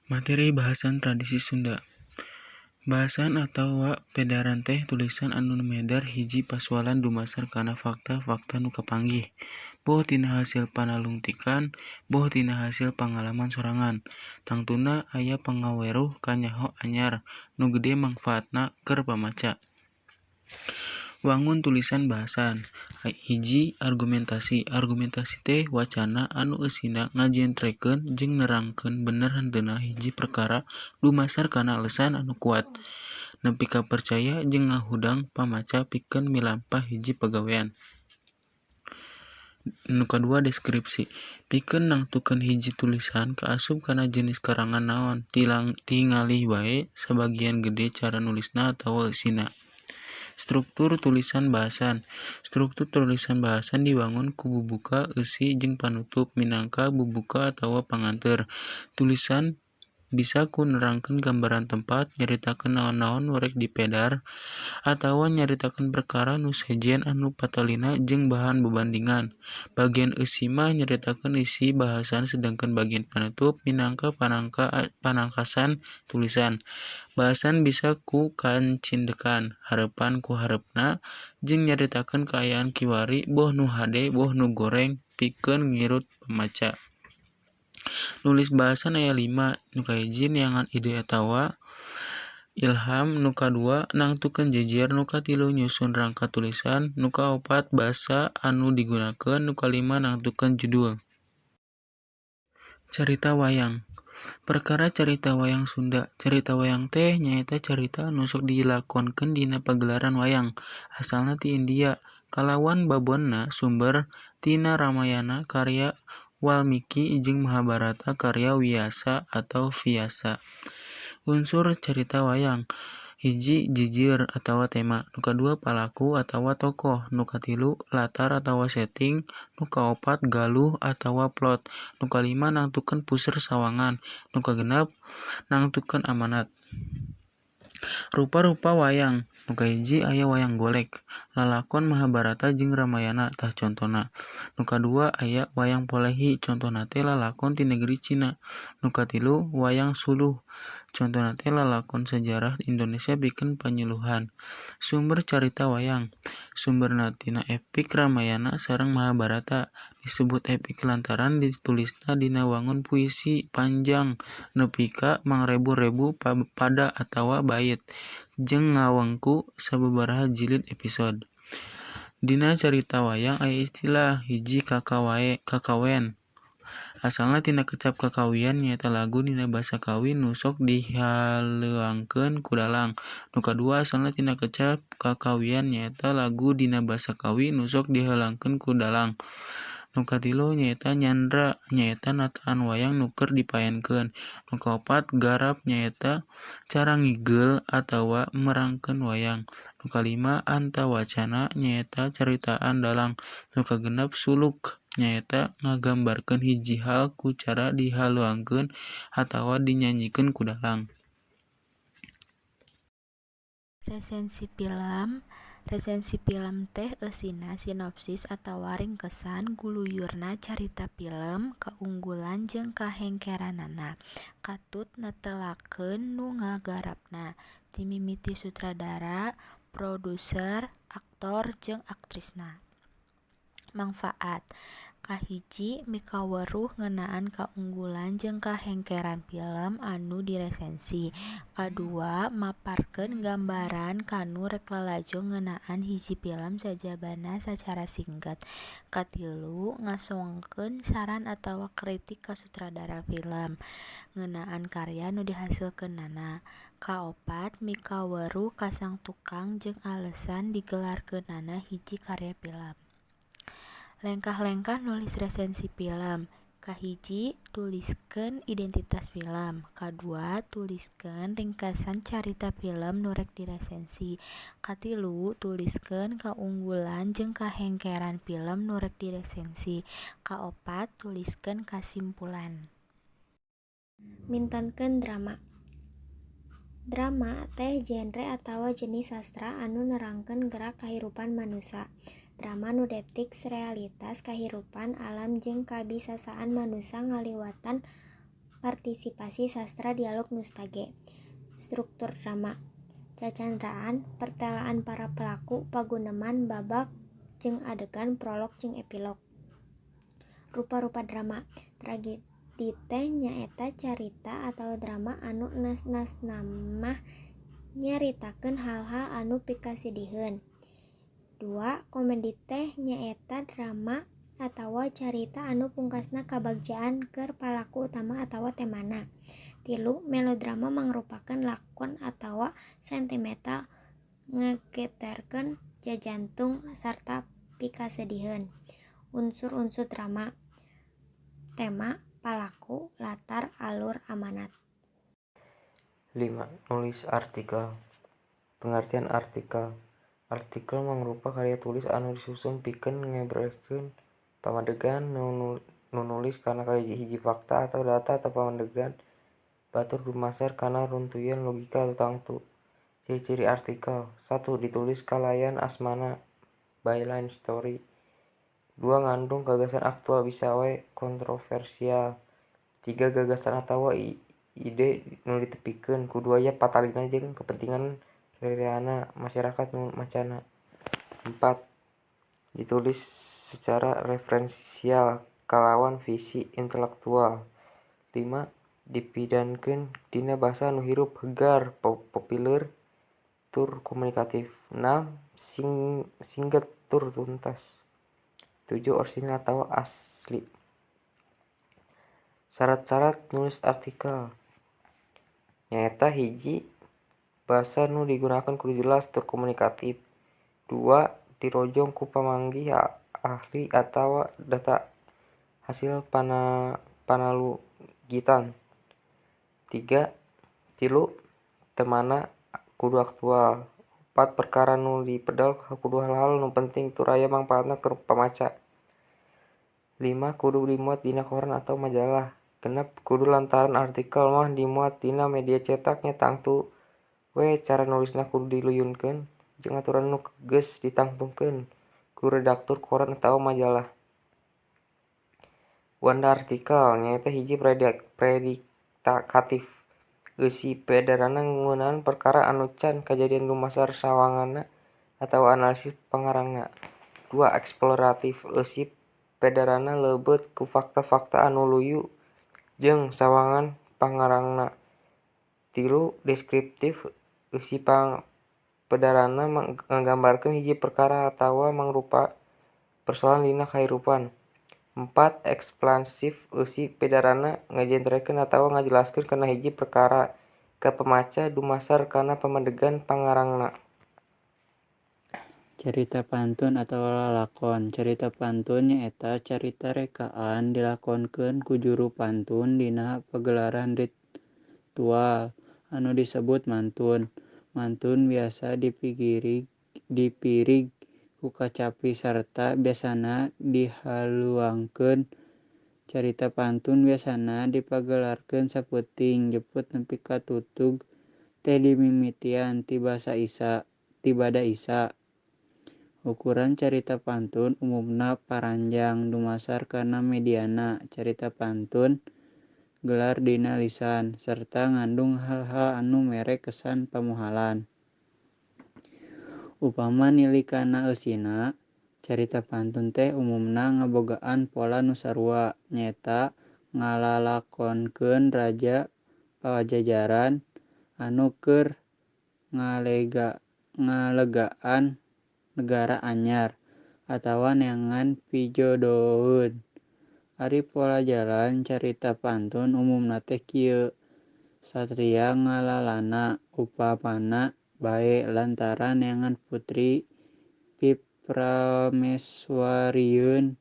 Materi bahasan tradisi Sunda. Bahasan atawa pedaran teh tulisan anu medar hiji pasualan dumasar kana fakta-fakta nu kapanggih, boh tina hasil panalungtikan, boh tina hasil pangalaman sorangan. Tangtuna aya pangaweruh kanyaho anyar nu gede mangfaatna keur pamaca. Wangun tulisan bahasan. 1. Argumentasi Argumentasi teh wacana anu eusina ngajentrekeun jeung nerangkeun bener henteuna hiji perkara dumasar kana alesan anu kuat, nepi ka percaya jeung ngahudang pamaca pikeun milampah hiji pagawean. 2. Deskripsi Pikeun nangtukeun hiji tulisan kaasup kana jenis karangan naon, tingali wae sabagian gede cara nulisna atawa eusina. Struktur tulisan bahasan Struktur tulisan bahasan diwangun ku bubuka, eusi jeung panutup minangka bubuka atawa panganteur. Tulisan bisa ku nerangkeun gambaran tempat, nyaritakeun naon-naon nu rek dipedar, atawa nyaritakeun perkara nu sejen anu patalina jeung bahan babandingan. Bagian eusi mah nyaritakeun isi bahasan sedengkeun bagian panutup minangka panangkasan tulisan. Bahasan bisa ku kacindekan, hareupan ku hareupna, jeung nyaritakeun kaayaan kiwari boh nu hade boh nu goreng pikeun ngirut pamaca. Nulis bahasan aya 5, nu kahiji neangan ide atawa ilham, nu kadua nangtukeun jejer, nu katilu nyusun rangka tulisan, nu kaopat basa anu digunakeun, nu kalima nangtukeun judul. Carita wayang. Perkara carita wayang Sunda. Carita wayang teh nyaeta carita anu sok dilakonkeun dina pagelaran wayang. Asalna ti India, kalawan babonna sumber tina Ramayana karya Walmiki jeung Mahabharata karya Wiyasa atau Vyasa. Unsur carita wayang. 1. Jejer atawa tema. Nu kadua palaku atawa tokoh. Nu katilu latar atawa setting. Nu kaopat galuh atawa plot. Nu kalima nangtukeun puser sawangan. Nu kagenep nangtukeun amanat. Rupa-rupa wayang. Nu kahiji aya wayang golek, lalakon Mahabharata jeung Ramayana tah contona. Nu kadua aya wayang polehi contona teh lalakon ti negeri Cina. Nu katilu wayang suluh contona teh lalakon sajarah Indonesia pikeun panyuluhan. Sumber carita wayang. Sumberna tina epik Ramayana sareng Mahabharata. Disebut epik lantaran ditulisna dina wangun puisi panjang nepi ka mangrebu-rebu pada atawa bait jeung ngawengku sababaraha jilid episode. Dina carita wayang aya istilah. 1. Kakawen Asalna tina kecap kakawian nyaeta lagu dina basa Kawi nu sok dihaleuangkeun ku dalang. Nu kadua asalna tina kecap kakawian nyaeta lagu dina basa Kawi nu sok dihaleuangkeun ku dalang. Nu katilu nyaeta nyandra nyaeta nataan wayang nu keur dipaenkeun. Nu kaopat garap nyaeta cara ngigeul atawa merankeun wayang. Nu kalima antawacana nyaeta caritaan dalang. Nu kagenep suluk nyaeta ngagambarkeun hiji hal ku cara dihaleuangkeun atawa dinyanyikeun ku dalang. Resensi pilem. Resensi pilem teh eusina sinopsis atawa ringkesan guluyurna carita pilem, kaunggulan jeung kahengkeranana. Katut netelakeun nu ngagarapna, ti mimiti sutradara, produser, aktor jeung aktrisna. Mangfaat kahiji, mikaweruh ngeunaan kaunggulan jeung kahengkeran pilem anu diresensi. Kadua, maparkeun gambaran ka nu rek lalajo ngeunaan hiji pilem sajabana sacara singket. Katilu, ngasongkeun saran atawa kritik ka sutradara pilem ngeunaan karya nu dihasilkeunana. Kaopat, mikaweruh kasangtukang jeung alesan digelarkeunana hiji karya pilem. Lengkah-lengkah nulis resensi pilem. Kahiji, tuliskeun identitas pilem. Kadua, tuliskeun ringkesan carita pilem nu rek diresensi. Katilu, tuliskeun kaunggulan jeung kahengkeran pilem nu rek diresensi. Kaopat, tuliskeun kasimpulan. Mintonkeun drama. Drama teh genre atawa jenis sastra anu nerangkeun gerak kahirupan manusa. Drama nu depiksi realitas kahirupan, alam jeung kabisasaan manusa ngaliwatan Partisipasi sastra dialog nustage. Struktur drama. Cacandraan, pertelaan para pelaku, paguneman, babak, jeung adegan prolog jeung epilog. Rupa-rupa drama. Tragedi teh nyaeta carita atawa drama anu enas-enasna mah nyaritakeun hal-hal anu pikasidiheun. 2. Komedi teh nyaeta drama atawa carita anu pungkasna kabagjaan keur palaku utama atawa temana. 3. Melodrama mangrupakeun lakon atawa sentimental ngageterkeun jajantung sarta pikasediheun. Unsur-unsur drama. Tema, palaku, latar, alur, amanat. 5. Nulis artikel. Pengertian artikel. Artikel mangrupa karya tulis anu disusun pikeun ngeberkeun pamadegan nu nulis kana hiji fakta atawa data atawa pamadegan batur dumasar kana runtuyan logika tangtu. Ciri-ciri artikel. 1. Ditulis kalayan asmana byline story. 2. Ngandung gagasan aktual bisa wae kontroversial. 3. Gagasan atawa ide nu ditepikeun kudu aya patalina jeung kepentingan rereana masyarakat nu macana. 4. Ditulis secara referensial kalawan visi intelektual. 5. Dipidankeun dina basa anu hirup, hegar, populer, tur komunikatif. 6. Singget tur tuntas. 7. Orisinil atawa asli. Syarat-syarat nulis artikel nyaeta 1. Basa nu digunakeun kudu jelas tur komunikatif. 2. Dirojong ku pamanggih ahli atawa data hasil panalugitan. 3. Temana kudu aktual. 4. Perkara nu dipedal kudu hal-hal nu penting tur aya mangpaatna keur pamaca. 5. Kudu dimuat dina koran atawa majalah. 6. Kudu lantaran artikel mah dimuat dina media cetak nya tangtu we cara nulisna kudu diluyunkeun jeung aturan nu geus ditangtukeun ku redaktur koran atawa majalah. Wanda artikel nyaeta 1. Predikatif. Eusi pedarana ngeunaan perkara anu can kajadian dumasar sawanganna atawa analisis pangarangna. 2. Eksploratif. Eusi pedarana leubeut ku fakta-fakta anu luyu jeung sawangan pangarangna. 3. Deskriptif. Eusi pedarana ngagambarkeun hiji perkara atawa mangrupa persoalan dina kahirupan. 4. Ekspansif. Eusi pedarana ngajentrekeun atawa ngajelaskeun kana hiji perkara ka pamaca dumasar kana pamadegan pangarangna. Carita pantun atawa lalakon. Carita pantun nyaeta carita rekaan dilakonkeun ku juru pantun dina pagelaran ritual anu disebut mantun. Mantun biasa dipirig ku kacapi sarta biasana dihaluangkeun. Carita pantun biasana dipagelarkeun sapeuting jeput nepi ka tutug teh dimimitian ti bada isa. Ukuran carita pantun umumna paranjang dumasar kana mediana. Carita pantun gelar dina lisan sarta ngandung hal-hal anu mere kesan pamohalan. Upama nilik kana eusina, carita pantun teh umumna ngabogaan pola nu sarua, nyaeta ngalalakonkeun raja Pajajaran anu keur ngalegaan negara anyar atawa neangan pijodoheun. Ari pola jalan carita pantun umumna teh kieu. Satria ngalalana upamana bae lantaran neangan putri piprameswarieun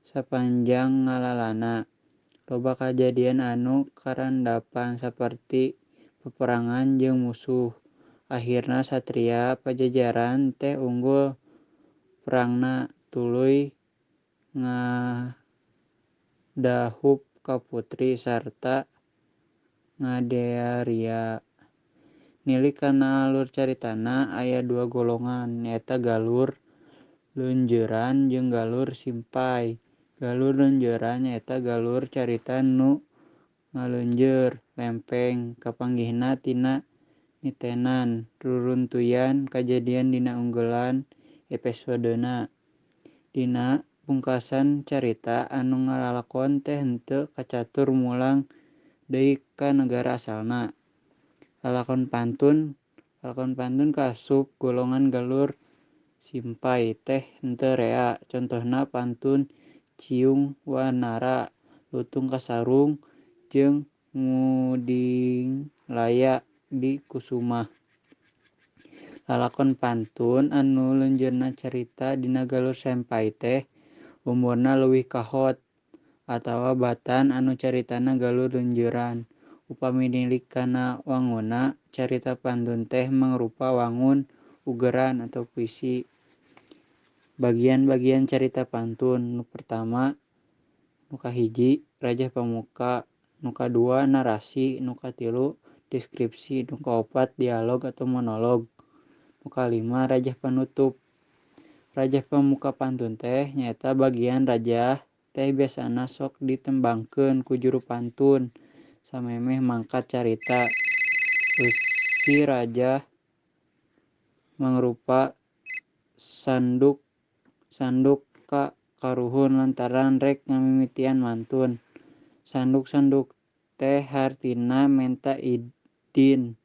sapanjang ngalalana. Loba kajadian anu karandapan saperti peperangan jeung musuh. Akhirna Satria Pajajaran teh unggul perangna tuluy ngadahup ka putri sarta ngadea ria. Nilik kana alur caritana aya dua golongan, nyaeta galur leunjeuran jeung galur simpay. Galur leunjeuran nyaeta galur carita nu ngaleunjeur lempeng kapanggihna tina nitenan ruruntuyan kajadian dina unggelan episodena. Dina pungkasan carita anu ngalalakon teh henteu kacatur mulang deui ka nagara asalna. Lalakon pantun Lalakon pantun kaasup golongan galur simpay teh henteu rea, contohna pantun Ciung Wanara, Lutung Kasarung jeung Mudinglaya Dikusumah. Lalakon pantun anu leunjeurna carita dina galur sempay teh umurna leuwih kahot atawa batan anu caritana galur leunjeuran. Upami nilik kana wangunna, carita pantun teh mangrupa wangun ugeran atau puisi. Bagian-bagian carita pantun nu pertama nu kahiji rajah pamuka, nu kadua narasi, nu katilu deskripsi, nu kaopat dialog atau monolog, nu kalima rajah panutup. Rajah pamuka pantun teh nyaeta bagian rajah teh biasana sok ditembangkeun ku juru pantun samemeh mangkat carita. Eusi rajah mangrupa sanduk ka karuhun lantaran rek ngamimitian mantun. Sanduk-sanduk teh hartina menta idin,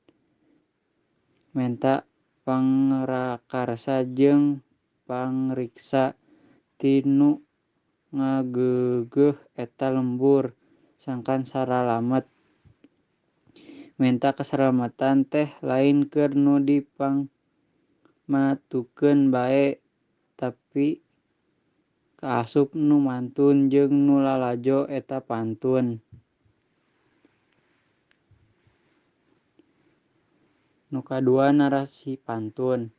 menta pangrakarsa jeung pangriksa ti nu ngageugeuh eta lembur sangkan saralamet. Menta kasalametan teh lain keur nu dipangmatukeun bae tapi kaasup nu mantun jeung nu lalajo eta pantun. Nu kadua narasi pantun.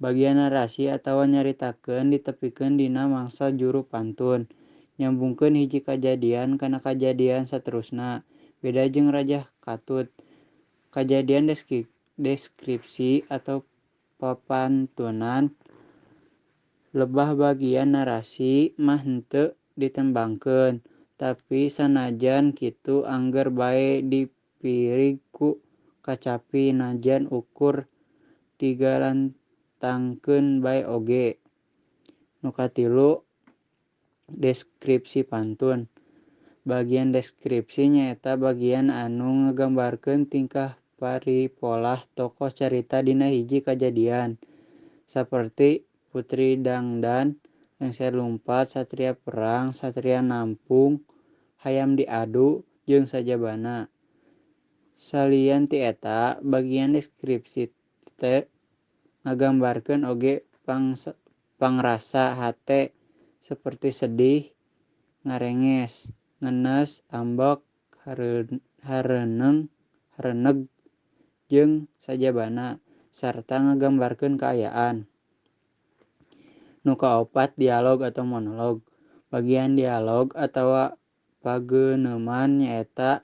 Bagian narasi atawa nyaritakeun ditepikeun dina mangsa juru pantun. Nyambungkeun hiji kajadian kana kajadian saterusna. Beda jeung rajah katut. Kajadian deskripsi atau papantunan lebah bagian narasi mah henteu ditembangkeun, tapi sanajan kitu angger bae dipirig ku kacapi najan ukur digalantangkeun bae oge. Nu katilu deskripsi pantun. Bagian deskripsi nyaeta bagian anu ngagambarkeun tingkah paripolah tokoh carita dina hiji kajadian, saperti Putri Dangdan, Lengser Lumpat, Satria Perang, Satria Nampung, Hayam Diadu, jeung sajabana. Salian ti eta, bagian deskripsi teh ngagambarkeun oge pangrasa hate seperti sedih, ngarenges, ngenes, ambek, hareuneg, jeung sajabana, sarta ngagambarkeun kaayaan. Nu kaopat dialog atau monolog. Bagian dialog atawa pageuneuman nyaeta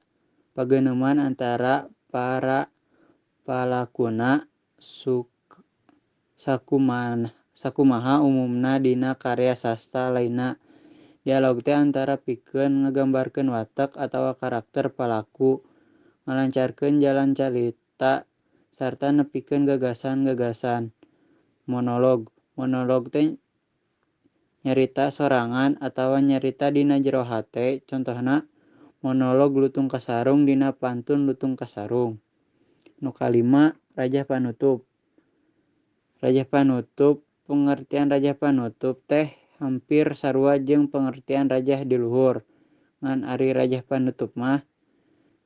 pageuneuman antara para palakuna sakumaha umumna dina karya sastra lainna. Dialog teh antara pikeun ngagambarkeun watak atawa karakter palaku, ngalancarkeun jalan carita, sarta nepikeun gagasan-gagasan. Monolog. Monolog teh nyarita sorangan atawa nyarita dina jero hate, contohna monolog Lutung Kasarung dina pantun Lutung Kasarung. Nu kalima rajah panutup. Rajah panutup, pengertian rajah panutup teh hampir sarua jeung pengertian rajah di luhur. Ngan ari rajah panutup mah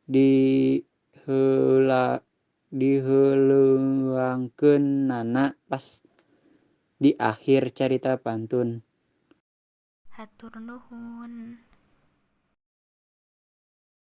diheuleuangkeunana pas di akhir carita pantun. Hatur nuhun.